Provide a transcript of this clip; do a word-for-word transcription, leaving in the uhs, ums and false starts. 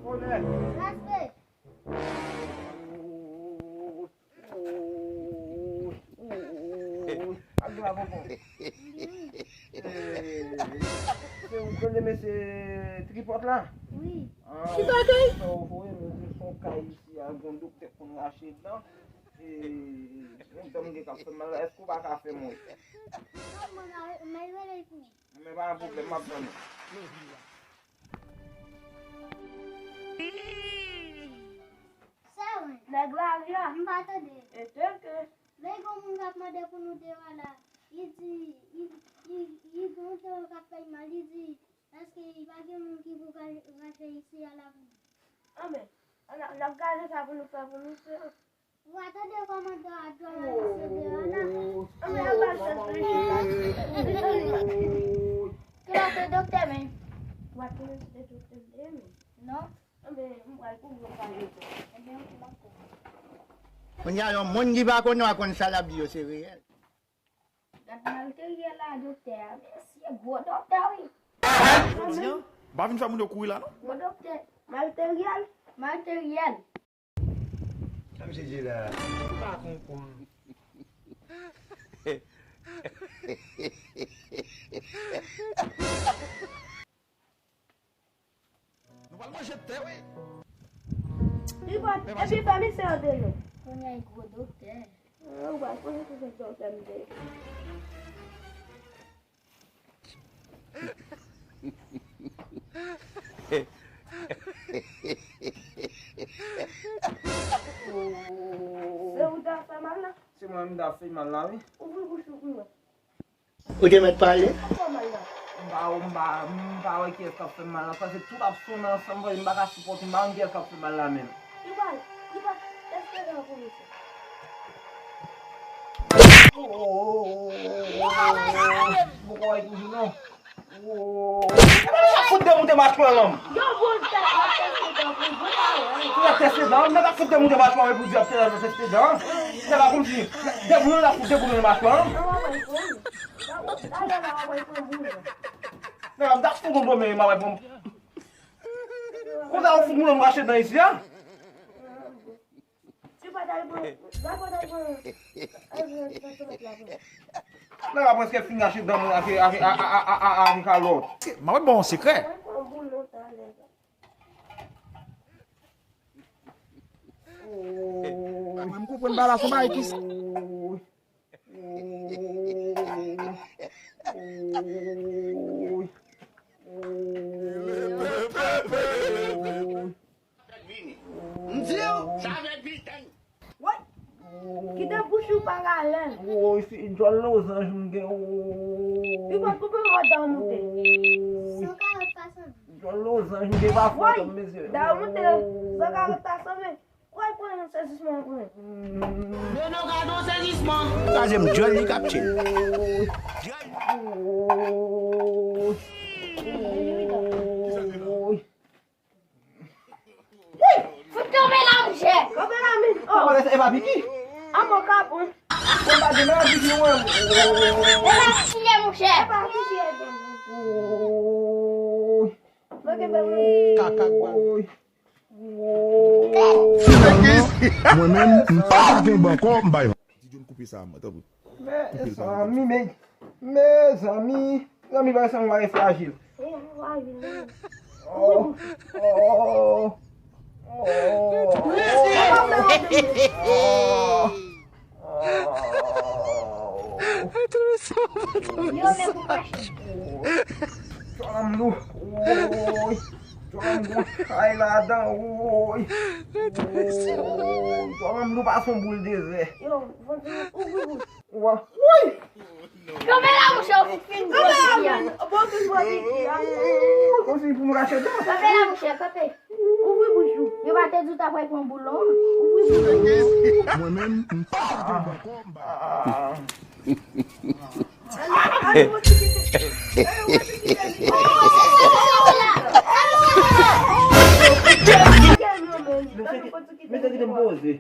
Bonè. Respè. Ak dwa bonbon. Se ou k rele mesye Tripòt la? Wi. Ah, ki bagay? Sa ou voye nou di son kay isi a, gon doktè konn rache dan. E, yon dan m gen k ap fè m mal la, èske ou pa ka fè m wè? Non, mwen, mwen, mwen rele pou ou. Men pa gen pwoblèm, m ap tann ou. Sè mwen. Nèg la, wi a. M pa tande. E teke. Men gon moun k ap mande pou nou deyò la. Li di, li, li, li gon deyò k ap fè l mal. Li di, èske pa gen moun ki pou ka rache isi a la pou nou? Anben, n ap, n ap gade sa pou nou fè pou nou, sè. Ou pa tande kòmandan a djòl a misye deyò la? Anben, yo pral fè plis. Ki lè w te doktè, men? Ou pa t konnen si te doktè m te ye, men. Non. Anben, m pral kouvri w pa doktè. Ebyen, ok, dakò. Kounye a, yon moun ki pa konnen w a konn sa l ap di yo, se reyèl. Gad malteryèl a doktè a, mesye, gwo doktè, wi. Jodi a, m pa vin fè moun yo kouri la, non. Gwo doktè, malteryèl, malteryèl. Sa misye di la? M pa konprann. Nou pral manje tè, wi. Li pa, epi fè misye antre non. Kounye a, gwo doktè. Ou pral konnen se doktè m te ye. Se ou ta fè mal la? Se mwen menm ta fè mal la, wi. Ouvri bouch ou pou mwen. Ou te mèt pale. Sa fè mal la? M pa, m pa, m pa wè kiyès k ap fè m mal la, paske tout ap sonnen ansanm, m pa ka sipòte, m pa konn kiyès k ap fè m mal la menm. Li pa, li pa, èske gen pou misye? Oh, oh, oh, oh, oh, oh, oh. Bon, kòman pou jou non? Oh. Nèg ap fout demoute machwa lan. Yo, bon, sa ap teste dan pou di pa wè. Pou ap teste dan, nèg ap fout demoute machwa lan pou di ap teste dan. Nèg ap kòmsi, demoute la fout demoute machwa lan. Nan w ap wè l pran. Nan w ap wè l pran boul. Nèg ap fout yon bon men, m ap wè bon. Konsa ou fout moun rache dan isi a? Nèg la prèske fin rache dan moun avè, avè, a, a, a, a, avè kalòt. M ap ba w yon sekrè. Mwen, m konprann bagay la, se yon bagay ki M di w, sa fè piten. Woy! Kite bouch ou paralèl. Woy, se djòl lozanj m gen, woy. Li pa koupe w dan moute. Woy. San karant pa sanble. Djòl lozanj m gen pa fòt, mesye. Woy! Dan moute, san karant pa sanble. Kwè l pran yon sezisman, pran. Dodo gade yon sezisman. Kraze m djòl li k ap tchil. Woy. Woy. Wi! Fout kanpe la, monchè! Kanpe la, men! Oh! Kanpe la, e pa piki? A mò kapon! Konn pa di, men piki, mwen! E pa piki, monchè! E pa piki, e pa piki! Mwen kenbe, mwen! Kaka, kwa! Mwen menm, m pa ka kenbe ankò, m bay. Ti John koupe sa, mwen, tanpri. Mezanmi, me, mezanmi, zanmi pa sanble yon bagay frajil. Oh, oh, oh, oh. Djòl an m lou. Woy. Djòl an m gon chay ladan. Woy. Woy. Djòl an m lou pa son boul dezè. Yo, ouvri bouch. Woy. Kanpe la, monchè, ou fin pran piki a. Bon, fin pran piki a. Kòmsi pou m rache dan. Kanpe la, monchè, kanpe. Ouvri bouch ou. Yo pa te di w ta pral pran boulon. Ouvri bouch ou. Mwen menm, m pa ka pran ankò, m bay. Mesye, kite m poze.